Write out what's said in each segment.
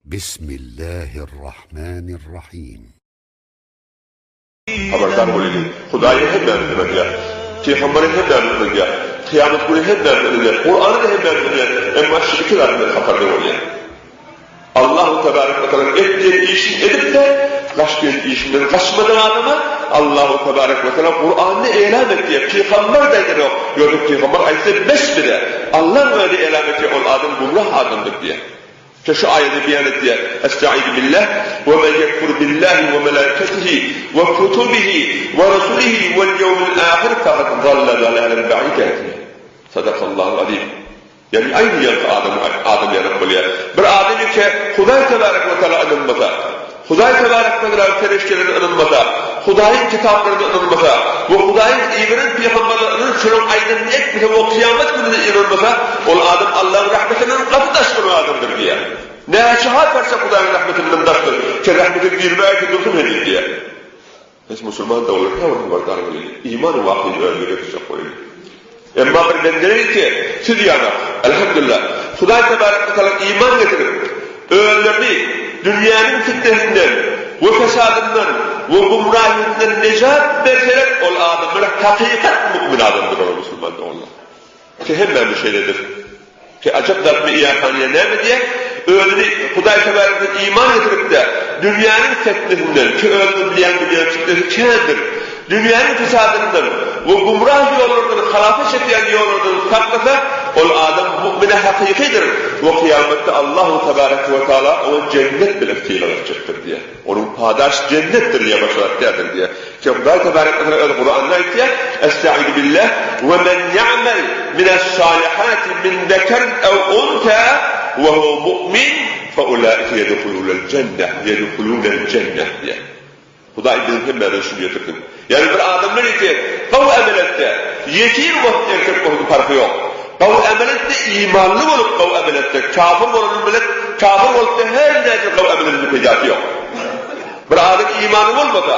Bismillahirrahmanirrahim. Habardar bolaýlyň, Hudaýa hemmämiz ynanýar, Pygambere hemmämiz ynanýar, kyýamat güni hemmämiz ynanýar, Kurana-da hemmämiz ynanýar, emma şu iki zat bilen hatarda bolýar. Allahu tebarek we taala et diýen işini edip-de, gaç diýen işinden gaçmadyk adama Allahu tebarek we taala Kuranda elam etýär, pygamber-de aýdanok, ýogsa pygamber aýtsa bes bize, Allaň özi elam etýär, ol adam gümrah adamdyr diýýär. Ki şu aýady beýan etýär, Estaizu billah, Ve men yekfur billahi ve melaiketihi ve kutubihi ve rusulihi vel yevmil ahir fekad zalle zalalen ba'ida diýýär. Sadakallahul azim. Ýagny aýny ýaňky adam adam ýanak bolýar. Bir adam eke Hudaý tebarek we taala ynanmasa, Hudaý tebarek we taala perişdelerine ynanmasa, Hudaýyň kitaplaryna ynanmasa we Hudaýyň iberen pygamberlerine ynanyp şolaryň aýdanyny etmese we kyýamat gününe ynanmasa, ol adam Allahyň rahmetinden gaty daş bolan adamdyr diýýär. Näçe hat barsa Hudaýyň rahmetinden daşdyr. Ki rahmete girmäge dursun heniz diýýär. Biz musulman doganlar her bir habardar bolaýly, iman wahyny özüne getirjek bolaýly. Emma bir bendeler ki, siz ýaly, elhamdülillah, Hudaý tebarek we taala iman getirip, özlerini dünýäniň fitnesinden we fesadyndan we gümrahyýetinden nejat berseler, ol adamlar hakykat mu'min adamdyr olar musulman doganlar. Ki hemmämiz şeýledir. Ki ajap zatmy Iýakaniýa näme diýýär? Özüni Hudaý tebarek iman getirip-de, dünýäniň fitnesinden, ki özüňiz bilýän dünýäniň fitnesi kändir, dünýäniň fesadyndan we gümrah ýollardan, halafa çekýän ýollardan saklasa, ol adam mu'mine hakykydyr we kyýamatda Allahu tebarek we taala oňa jennet bilen sylag etjekdir diýýär. Onuň padaş jennetdir diýýär, başga zat däldir diýýär. Ki Hudaý tebarek we taala öz Kuranda aýtýar, Estaizu billah, Ve men ya'mel mine's-salihati min zekerin ew unsa ve huve mu'min fe ulaike yedhulunel cenneh, yedhulunel cenneh diýýär. Hudaý biziň hemmämize şuny ýetirsin. Ýagny bir adamlar ýeke gowy emel etse, ýesir bolsun erkek bolsun parhy ýok. Gowy emel etse imanly bolup gowy emel etse, kafir bolanyň bilen kafir bolupda her näçe gowy emel edende peýdasy ýok. Bir adam imany bolmasa,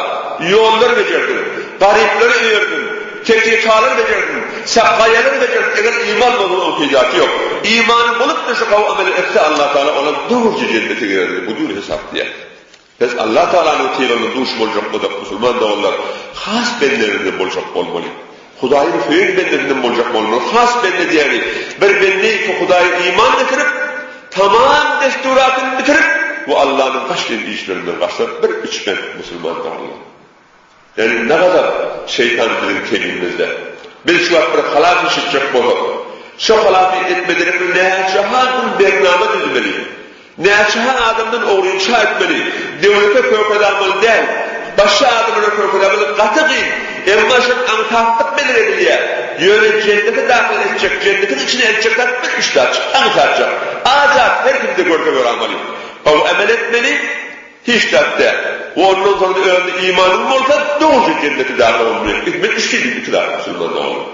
ýollar bejersin, garyplary öýersin, tekýekalary bejersin, sakgaýalary bejersin, eger iman bolmasa onuň peýdasy ýok. Imany bolupda şu gowy ameli etse Allah Taala olam dogruja jennete girer diýip, bu dür hesap diýýär. Biz Allah Taalanyň sylagyna duş boljak bolsak musulman doganlar has bendelerinden boljak bolmaly. Hudaýyň söýen bendesinden boljak bolmaly. Has bende diýýäni bir bende ki Hudaýa iman getirip, tamam desturatyny bitirip we Allanyň gaç diýen işlerinden gaçsa bir üç bent musulman doganlar. Ýagny ne gadar şeýtan biziň kemimizde. Biz şu wagt bir halas iş etjek bolsak, şo halasy etmedirekli näçe ha gün bernama düzmeli. Näçe-hä adamdan ogrynça etmeli, döwlete kökezalmaly däl, başga adamlara kökezalmaly gaty gyn, emma şol aňsatlyk bilen edilýär. Ýöne jennete dahyl etjek, jennetiň içine eltjek zat bir üç zatjyk, aňsatjak. Az zat her kimde görse göralmaly. Gowy emel etmeli, hiç zat däl. We ondan soňra özünde imanyň bolsa, dogruja jennete dahyl bolmaly. Men üç diýdim, iki zat musulman doganlar.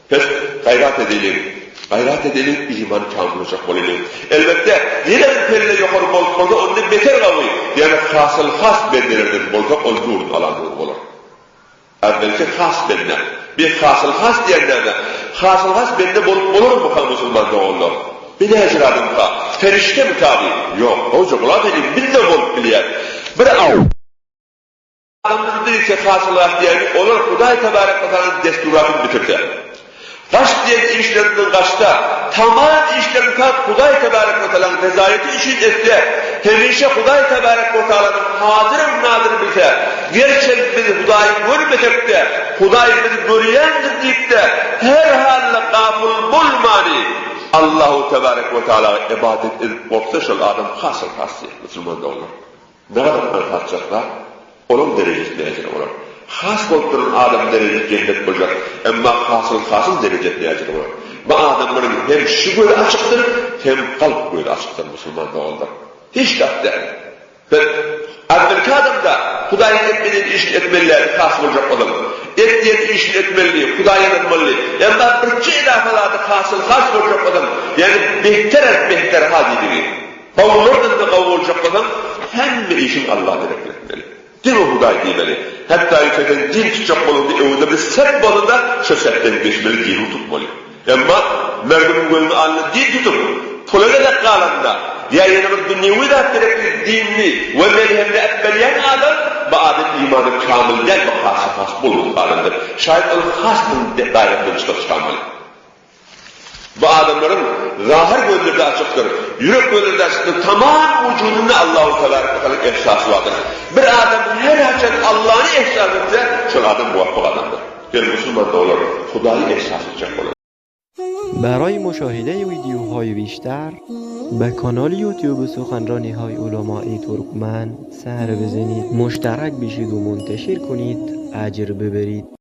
Pes, gaýrat edeliň, gaýrat edeliň, iman kamil boljak bolalyň. Elbetde, ýene bir pelle ýokary bolup bolsa, onda beter gawy, ýagny hasyl has bendelerden bolsak, ol nurun ala nur bolar. Äwwelki has bende. Bir hasyl has diýen näme? Hasyl has bende bolup bolarmyka musulman doganlar? Bir näjir adamka? Perişdemika bi? Ýok, gowja gulak ediň, biz-de bolup bilýäs. Bir. Adamlar birikse hasylat diýeni olar Hudaý tebarek we taalaň desturatyny bitirse. Gaç diýen işlerinden gaçsa, tamam işlerini tak Hudaý tebarek we taalaň rezaýeti üçin etse, hemişe Hudaý tebarek we taalanyň hazyr nazyr bilse, gerçem biz Hudaýy görmesekde, Hudaý bizi görýändir diýipde her halda gapyl bolmany Allahu tebarek we taalaga ybadat edip gorksa şol adam hasyl has diýýär musulman doganlar. Nädip aňsatjakda olaň derejesi näjele bolar? Has bolup duran adamyň derejesi jennet boljak, emma hasyl hasyň derejesi näjele bolar? Bu adamlaryň hem şu gözi açykdyr, hem kalp gözi açykdyr musulman doganlar. Hiç zat däl. Biz äwwelki adamda Hudaýyň etme diýen işini etmeli däl, has boljak bolsaň. Et diýen işini etmelidi, Hudaýa ynanmalydy. Emma birje edafa zady hasyl has boljak bolsaň, ýagny behter behter ha diýdigi. Gowulardan-da gowy boljak bolsaň, hemme işiň Alla gerekli etmeli. Diňe Hudaý diýmeli. Hatda ýeke sen din tutjak bolaňda öňüňde bir sep bolsa-da, şo sepden geçmeli, diniňi tutmaly. Emma merdimiň gözüniň alnynda din tutup, pula gezek galanda. Ýa ýene bir dünýewi zat gerek diýip dinli we melhemli äpberýän adam, bu adam imany kamyl däl, bu hasy has bolmadyk adamdyr. Şaýat ol has din daýrasyndan çykyp çykanmaly. Bu adamlaryň zahyr gözleri-de açykdyr, ýürek gözleri-de açykdyr, tamam wujudynda Allahu tebarek we tealanyň ehsasy bardyr. Bir adam her haçan Allany ehsas etse, şol adam muwaffak adamdyr. Gel musulman doganlar, Hudaýy ehsas etjek bolalyň. برای مشاهده ویدیوهای بیشتر به کانال یوتیوب سخنرانی های علمای ترکمن سر بزنید مشترک بشید و منتشر کنید اجر ببرید.